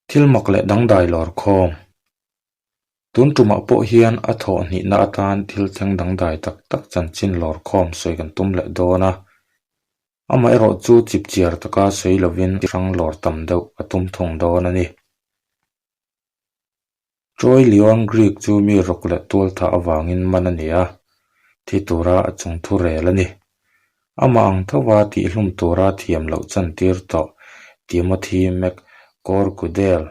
Thil mak leh dangdai lawr khawm. Tun tumah pawh hian a thawh hnihna atan thil thleng dangdai tak tak chanchin lawr khawm sawi kan tum leh dawn a. Amaherawh chu chipchiar taka sawi lovin hrang lawr tam deuh a tum thung dawn a ni. Troy Leon Greek chu mi rawk leh tual thah avangin man a ni a, thi tura a chung thu rel a ni. Amah ang thova tihhlum tura thiam loh chantir tawh Timothy McCorquodale,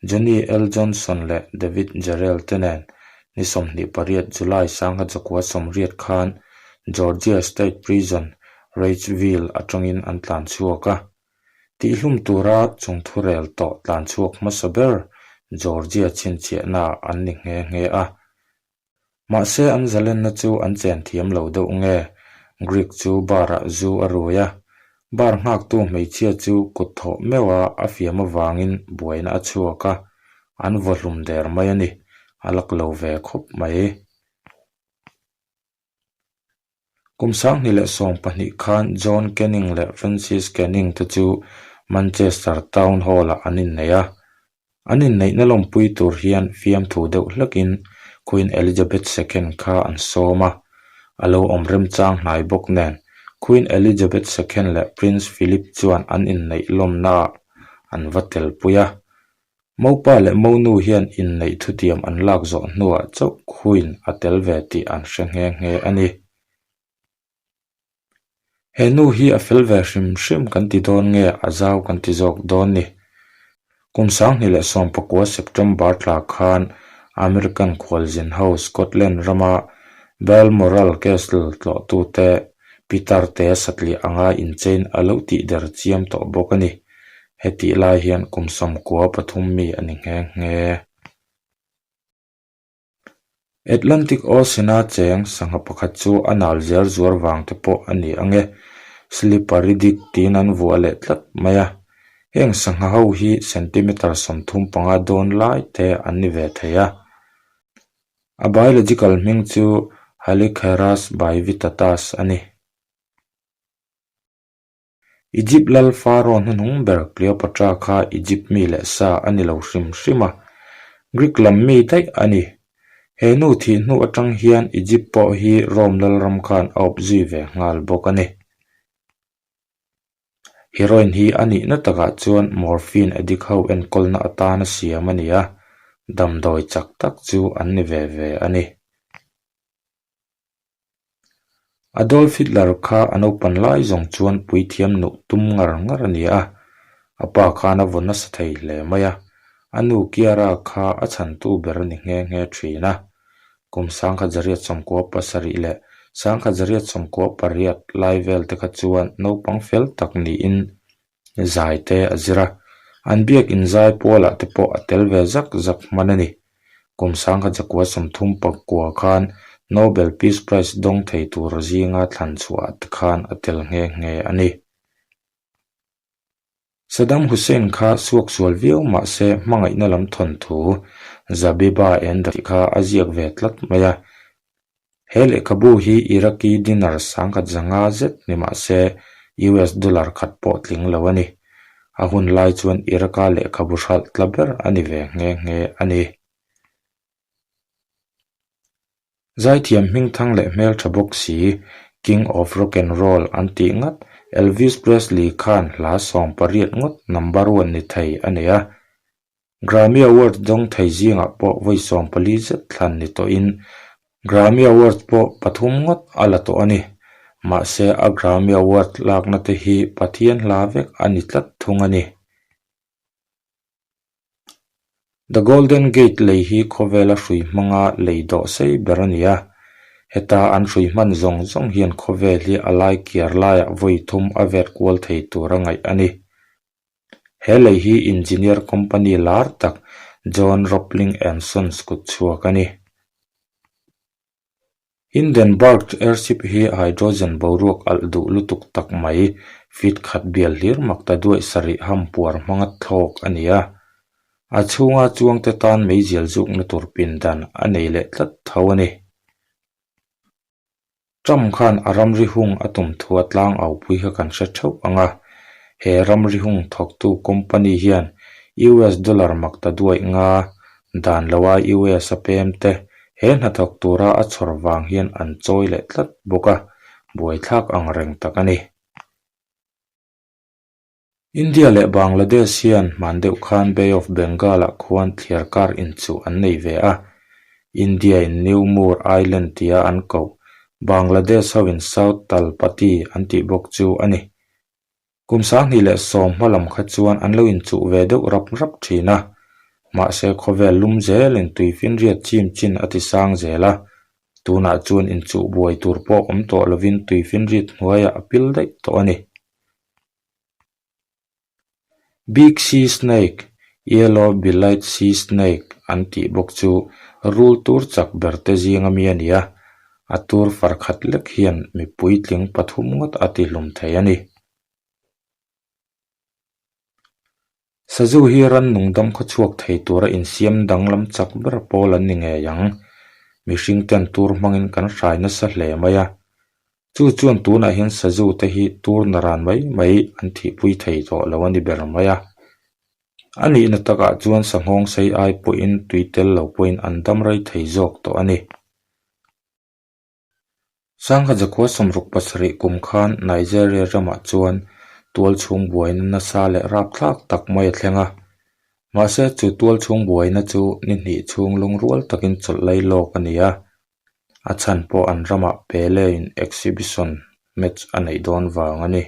Johnny L. Johnson leh David Jarrell te nen ni 28 July sangha zakua sawmriat khan Georgia State Prison, Reidsville atangin an tlan chhuak a. Tihhlum tura chung thurel tawh tlan chhuak hmasa ber Georgia chhinchhiahnaah an ni nghe nghe a. Mahse an zalenna chu an chen thiam lo deuh nge? Greek chu bar-ah zu a rui a, bar nghaktu hmeichhia chu kut thawh meuha a fiam avangin buaina a chhuak a, an vaw hlum der mai a ni, a lak lo ve khawp mai. Kum 2012 khan John Canning leh Francis Canning te chu Manchester Town Hall-ah an innei a. An inneihna lawmpui tur hian fiamthu deuh hlekin Queen Elizabeth Second kha an sawm a, a lo awm remchang hnai bawk nen Queen Elizabeth Second leh Prince Philip chuan an inneih lawmnaah an va telpui a. Mopa leh Monu hian inneih thutiam an lak zawh hnuah chauh Queen a tel ve tih an hre nghe nghe a ni. He nu hi a fel ve hrim hrim kan ti dawn nge a zau kan ti zawk dawn ni. Kum 2019 September tla khan American khualzin ho Scotland rama Balmoral Castle tlawhtute Peter te satliah anga inchein a lo tihder chiam tawh bawk a ni. Hetih lai hian kum 93 mi a ni nghe nghe. Atlantic Ocean-a cheng sangha pakhat chu a nal zel zuar vang te pawh a ni ang e, Slippery Dick tiin an vuah leh tlat mai a. Heng sangha ho hi centimeter 35 dawn lai te an ni ve thei a. A biological hming chu Halichoerus bivittatus a ni. Egypt lal Pharaoh hnuhnung ber Cleopatra kha Egypt mi leh sa a ni lo hrim hrim a, Greek lam mi daih a ni. He nu thih hnu atang hian Egypt pawh hi Rome lalram khan a awp zui ve nghal bawk a ni. Heroin hi a nihna takah chuan morphine addict ho enkawlna atana siam a ni a, damdawi chak tak chu an ni ve ve a ni. Adolf Hitler kha a naupan lai zawng chuan puithiam nuh tum ngar ngar a ni a, a pa khan a vaw nasa thei hle mai a, a nu Kiara kha a chhantu ber a ni nghe nghe thin a. Kum 1997 leh 1998 lai vel te kha chuan naupang fel tak niin zai te a zir a, an biak inzai pualah te pawh a tel ve zak zak hman a ni. Kum 1939 khan Nobel Peace Prize dawng thei tur zinga thlan chhuah te khan a tel nghe nghe a ni. Saddam Hussein kha suaksual viau mah se hmangaihna lam thawnthu Zabiba and the tih kha a ziak ve tlat mai a. He lehkhabu hi Iraqi dinar 1500 zet ni mah se US dollar khat pawh tling lo a ni. A hun lai chuan Iraq-a lehkhabu hralh tla ber a ni ve nghe nghe a ni. Zaithiam hmingthang leh hmeltha bawk si, King of Rock and Roll an tih ngat Elvis Presley khan hla 18 ngawt number one ni thei a nei a. Grammy Award dawng thei zingah pawh vawi 14 zet thlan ni tawhin Grammy Award pawh pathum ngawt a la tawh a ni. Mahse a Grammy Award lakna te hi Pathian hla vek a ni tlat thung a ni. The Golden Gate lei hi khawvela hrui hmanga lei dawh sei ber a ni a, heta an hrui hman zawng zawng hian khawvel hi a lai kiar laiah vawi thum a vet kual thei tur a ngaih a ni. He lei hi engineer company lar tak John Roebling and Sons kut chhuak a ni. Hindenburg airship hi hydrogen boruak alh duh lutuk tak mai, feet khat bial hlir mak ta duaih sarih ham puar hmanga thlawk a ni a. A chhunga chuangte tan meizial zukna tur pindan a nei leh tlat tho a ni. Trump khan a ramri hung a tum thu a tlang au pui kha kan hre theuh ang a, he ramri hung thawktu company hian. US dollar maktaduaih nga dan loa US a pem te he hnathawk tura a chhawr vang hian an chawi leh tlat bawk a, buaithlak ang reng tak a ni. India leh Bangladesh hian hman deuh khan Bay of Bengal-ah khuan thliar kar inchuh an nei ve a. India-in New Moore Island tia an koh, Bangladesh hoin South Talpatti an tih bawk chu a ni. Kum 2010 hma lam kha chuan an lo inchuh ve deuh rap rap thin a, mahse khawvel lum zelin tuifinriat chim chin a ti sang zel a, tunah chuan inchuh buai tur pawh awm tawh lovin tuifinriat hnuaiah a pil daih tawh a ni. Big Sea Snake, Yellow Bellied Sea Snake an tih bawk chu rul tur chak ber te zinga mi a ni a, a tur far khat lek hian mi puitling pathum ngawt a tihlum thei a ni. Sazu hi rannung dam khawchhuak thei tura insiam danglam chak ber pawl an ni ngei ang. Mihring ten tur hmangin kan hrai nasa hle mai a. Chu chuan tunah hian sazu te hi tur naran mai mai an thihpui thei tawh lo a ni ber mai a. A nihna takah chuan sanghawng sei ai pawhin tui tel lo pawhin an dam rei thei zawk tawh a ni. Sangha Jakhua 67 kum khan Nigeria ramah chuan tualchhung buaina nasa leh rapthlak tak mai a thleng a. Mahse chu tualchhung buaina chu ni hnih chhung lungrual takin chawlh lai lawk a ni a. A chhan pawh an ramah Pele in exhibition match a neih dawn vang a ni.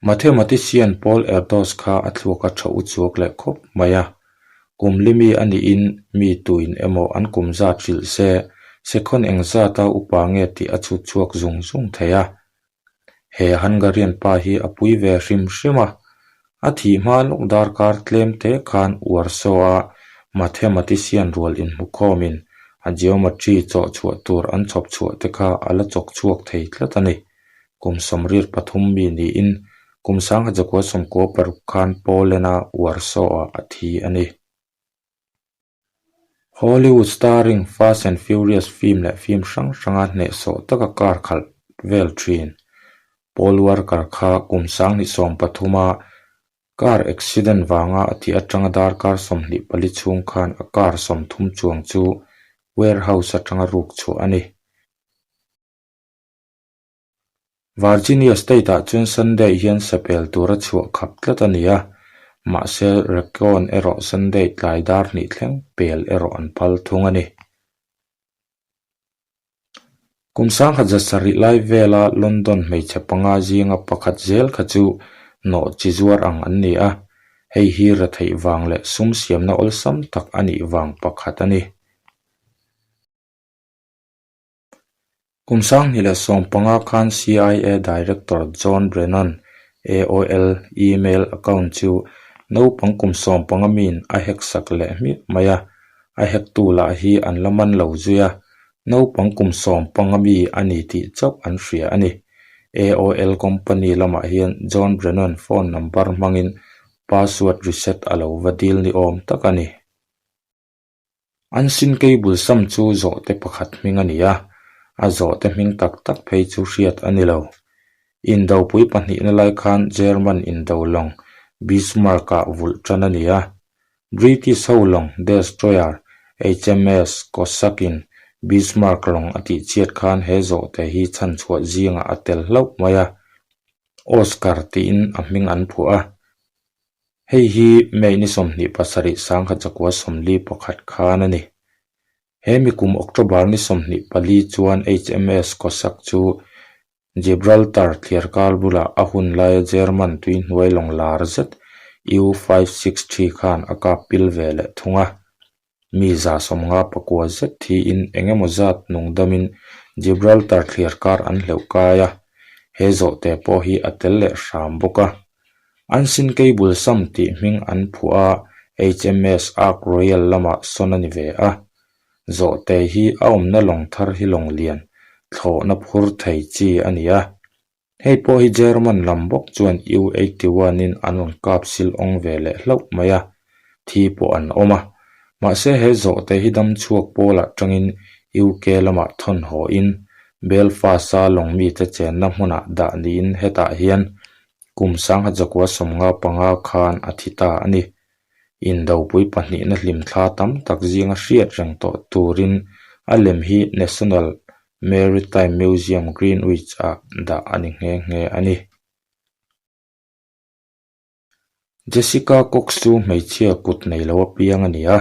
Mathematician Paul Erdos kha a thluak a tha u chuak leh khawp mai a. Kum li mi a nihin mi tuin emaw an kum zat hrilh se, sekhawn eng zata upa nge tih a chhut chhuak zung zung thei a. He Hungarian pa hi a pui ve hrim hrim a. A thih hma lawk darkar tlem te khan Warsaw-a mathematician rual inhmukhawmin a geometry chawh chhuah tur an chhawp chhuah te kha a la chawk chhuak thei tlat a ni. Kum 33 mi niin kum 1996 khan Poland-a Warsaw-ah a thi a ni. Hollywood starring Fast and Furious film leh film hrang hranga hnehsawh taka car khalh vel thin Paul Walker kha kum 2013-a car accident vanga a thih atanga darkar 24 chhung khan a car 30 chuang chu warehouse atanga ruk chhuah a ni. Virginia State-ah chuan Sunday hian sapel tura chhuah khap tlat a ni a, mahse Raccoon erawh Sunday tlai dar hnih thleng pel erawh an phal thung a ni. Kum 1700 lai vela London hmeichhe panga zinga pakhat zel kha chu nawh chi zuar ang an ni a, hei hi retheih vang leh sum siamna awlsam tak a nih vang pakhat a ni. Kum 2015 khan CIA Director John Brennan AOL email account chu naupang kum 15 miin a hack sak leh hmiah mai a, a hack tu lah hi an la man lo zui a, naupang kum 15 mi a ni tih chauh an hria a ni. AOL company lamah hian John Brennan phone number hmangin password reset a lo va dil ni awm tak a ni. An sinkei bul sam chu zawhte pakhat hming a ni a, a zawhte hming tak tak phei chu hriat a ni lo. Indopui pahnihna lai khan German indo lawng Bismarck-ah vulh tan a ni a. British ho lawng destroyer HMS Cossack-in Bismarck lawng a tihchhiat khan he zawhte hi chhanchhuah zingah a tel hlauh mai a, Oscar tiin a hming an phuah a. Hei hi May ni 27 1941 khan a ni. He mi kum October ni 24 chuan HMS Cossack chu Gibraltar thliarkar bulah a hun laia German tuihnuai lawng lar zet U-563 khan a kap pil ve leh thung a. Mi 59 zet thiin eng emaw zat nung damin Gibraltar thliarkar an hleuh kai a, he zawhte pawh hi a tel leh hram bawk a. An sinkei bul sam tih hming an phuah a, HMS Ark Royal lamah sawn a ni ve a. Zawhte hi a awmna lawng thar hi lawng lian, thlawhna phur thei chi a ni a. Hei pawh hi German lam bawk chuan U-81 in an rawn kap sil awng ve leh hlauh mai a, thi pawh an awm a. Mahse he zawhte hi dam chhuak pawlah tangin UK lamah thawn haw in Belfast-a lawng mite chenna hmunah dah niin hetah hian. Kum 1995 khan a thi ta a ni. Indopui pahnihna hlimthla tam tak zinga hriat reng tawh turin a lem hi National Maritime Museum Greenwich-ah dah a ni nghe nghe a ni. Jessica Cox chu hmeichhia kut nei lo a piang a ni a,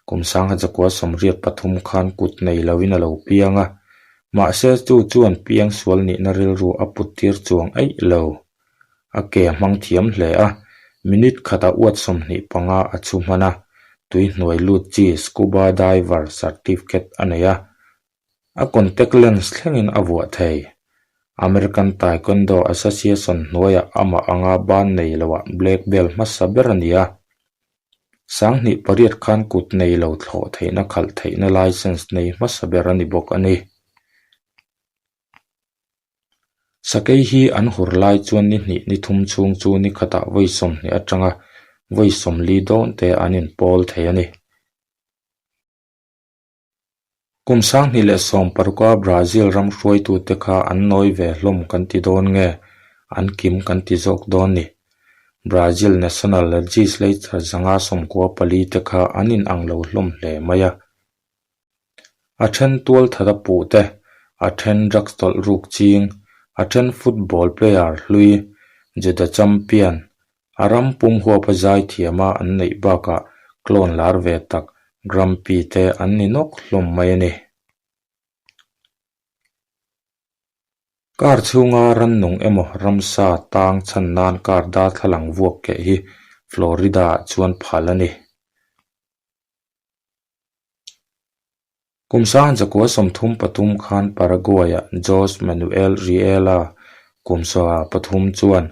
kum 1983 khan kut nei loin a lo piang a, mahse chu chuan piangsual nihna rilru a put tir chuang eih lo. A ke a hmang thiam hle a, minute khatah uat 25 a chhu hman a, tui hnuai lut chi scuba diver certificate a nei a, a contact lens thlengin a vuah thei. American Taekwondo Association hnuaiah amah anga ban nei loah black belt hmasa ber a ni a, 2008 khan kut nei lo thlawh theihna khalh theihna license nei hmasa ber a ni bawk a ni. Sakei hi an hur lai chuan ni hnih ni thum chhung chu ni khatah vawi 20 atanga vawi 40 dawn te an inpawl thei a ni. Kum 2016 a Brazil ram hruaitute kha an nawi ve hlawm kan ti dawn nge an kim kan ti zawk dawn ni. Brazil National Legislature 194 te kha an inang lo hlawm hle mai a. A then tualthat a puh te, a then drugs tawlh ruk ching, a then football player hlui, judo champion, a ram pum huapa zai thiama an neih bakah clone lar ve tak Grumpy te an ni nawk hlawm mai a ni. Car chhunga rannung emaw ramsa tang chhan nan car darthlalang vuak keh hi Florida-ah chuan phal a ni. Kum 1933 khan Paraguay-ah Jose Manuel Riela kum 13 chuan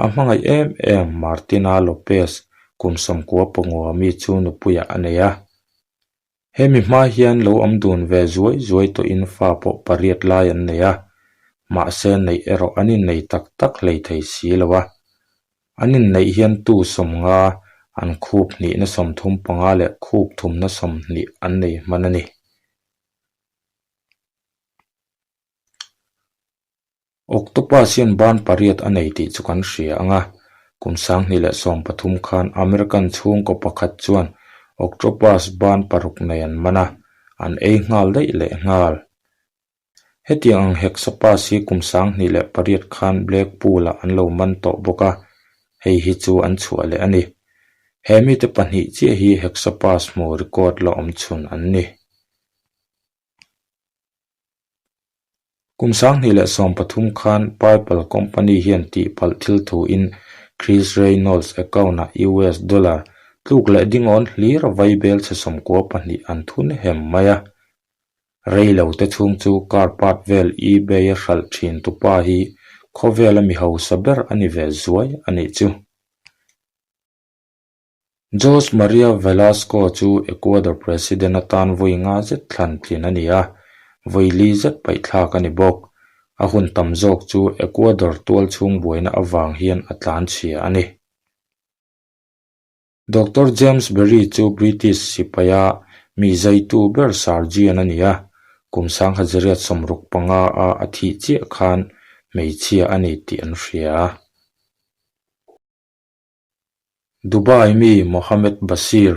a hmangaih em em Martina Lopez kum 95 mi chu nupuiah a nei a. Hemi hma hian lo awm dun ve zuai zuai tawhin fa pawh pariat lai an nei a, mahse neih erawh an innei tak tak hlei thei si lo a. An inneih hian tu 50, an khup hnihna 35 leh khup thumna 20 an nei hman a ni. Octopus hian ban pariat a nei tih chu kan hria ang a, kum 2013 khan American chhungkaw pakhat chuan octopus ban paruk nei an man a, an ei nghal daih leh nghal. Hetiang ang hexapus hi kum 2008 khan Blackpool-ah an lo man tawh bawk a, hei hi chu an chhuah leh a ni. He mite pahnih chiah hi hexapus hmu record la awm chhun an ni. Kum 2013 khan PayPal company hian tihpalh thil thuin Chris Reynolds account-ah US dollar tluk leh dingawn hlir vaibel chhe 92 an thun hem mai a. Rei lo te chhung chu car part vel eBay a hralh thin tupa hi khawvela mi hausa ber a ni ve zuai a nih chu. Jose Maria Velasco chu Ecuador President atan vawi nga zet thlan tlin a ni a, vawi li zet paihthlak a ni bawk. A hun tam zawk chu Ecuador tualchhung buaina avang hian a tlanchhia a ni. Doctor James Berry chu British sipaia mi zaitu ber Sergeant a ni a, kum 1965 a a thih chiah khan hmeichhia a ni tih an hria. Dubai mi Mohammed Bashir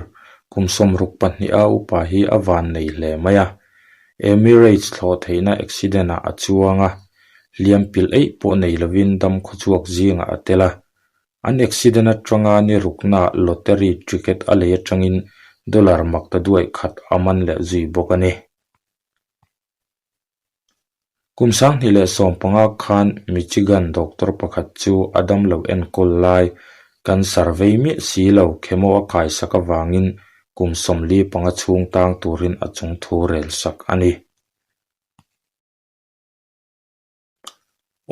kum 62 a upa hi a van nei hle mai a, Emirates thlawh theihna accident ah a chuang a, hliam pilh eih pawh nei lovin dam khawchhuak zingah a tel a. An accident atanga ni ruknaah lottery ticket a lei atangin dollar makta duaih khat a man leh zui bawk a ni. Kum 2015 khan Michigan doctor pakhat chu a damlo enkawl lai cancer vei miah si lo chemo a kaisak avangin kum 45 chhung tang turin a chung thu rel sak a ni.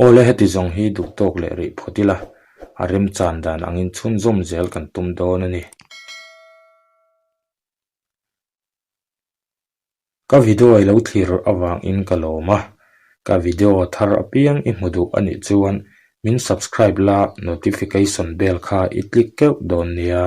Awle heti zawng hi duh tawk leh rih phawt ila, a remchan dan angin chhunzawm zel kan tum dawn a ni. Ka video i lo thlir avangin ka lawm a, ka video thar apiang i hmu duh a nih chuan min subscribe la notification bell kha i click keuh dawn nia.